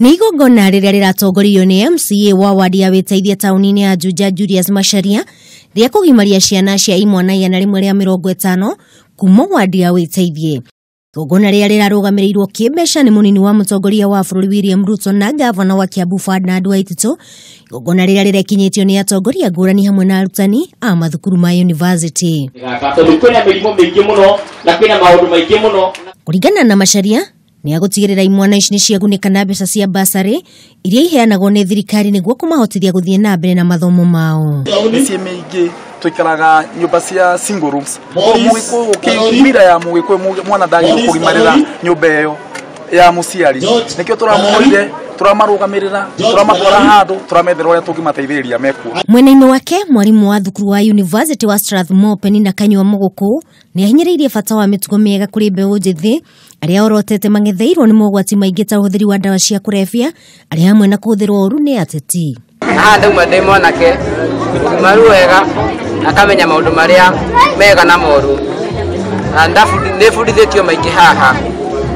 Nĩ igongona rĩrĩa rĩratongoririo nĩ MCA wa wadi ya Wĩteithie taũni-inĩ ya Juja Julius Macharia rĩa kũgimaria ciana cia imwana 150 kuma wadi ya Wĩteithie. Igongona rĩrĩa rĩrarũgamĩrĩirwo kĩmbeca nĩ mũnini wa mũtongoria wa bũrũri William Ruto na gavana wa Kiambu Ferdinand Waititu. Igongona rĩrĩa rĩrekinyĩtio nĩ atongoria ngũrani hamwe na arutani a mathukuru ma university. Tondũ kwĩna mĩrimũ mĩingĩ mũno na kwĩna maũndũ maingĩ mũno. Kũringana na Macharia, nĩ agũtigĩrĩra imwana ici nĩ ciagunĩka na mbeca cia basarĩ iria iheanagwo nĩ thirikari nĩguo kũmahotithia gũthiĩ na mbere na mathomo mao. Mĩciĩ mĩingĩ tũikaraga nyũmba cia single rooms. Mũgĩkũyũ kĩmira ya mũgĩkũyũ mwana ndagĩrĩirwo kũgimarĩra nyũmba ĩyo ya mũciari. Nĩkĩo tũramoire, tũramarũgamĩrĩra, tũramatwara handũ, tũramethera ũrĩa tũngĩmateithĩrĩria mekuo. Mwena-inĩ wake, mwarimũ wa thukuru wa University wa Strathmore Penina Kanyua Mũgũkũ nĩ ahinyĩrĩirie bata wa mĩtugo mĩega kũrĩ mbeũ njĩthĩ arĩa orotete mang'etheirwo nĩ mogwati maingĩ ta ũhũthĩri wa ndawa cia kũrebia arĩa hamwe na kũhũthĩrwo ũru nĩ ateti. Haha ndauma ndĩ mwanake mũgimaru wega akamenya maũndũ marĩa mega na moru, na nĩbundithĩtio maingĩ haha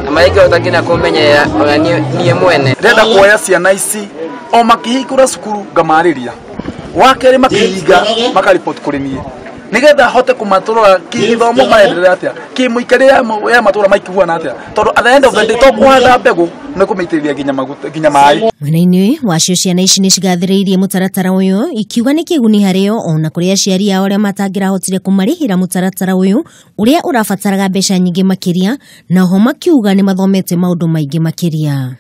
na marĩa ingĩhota nginya kũmenyerera ona niĩ mwene. Ndĩrenda kuoya ciana ici o makĩhingũra cukuru ngamarĩria, wa kerĩ makĩhinga makariboti kũrĩ niĩ nĩgetha hote kũmatũrora kĩgĩthomo marenderea atĩa, kĩmũikarĩre ya matũra maikĩhuana atĩa, tondũ at the end of the day to kũhanda mbegũ nĩ kũmĩitĩrĩria nginya maguta nginya maĩ. Mwena-inĩ wacio ciana ici nĩ cigathĩrĩirie mũtaratara ũyũ ikiuga nĩ kĩguni harĩo ona kũrĩ aciari ao arĩa matangĩrahotire kũmarĩhĩra mũtaratara ũyũ ũrĩa ũrabataraga mbeca nyingĩ makĩria, na oho makiuga nĩ mathomete maũndũ maingĩ makĩria.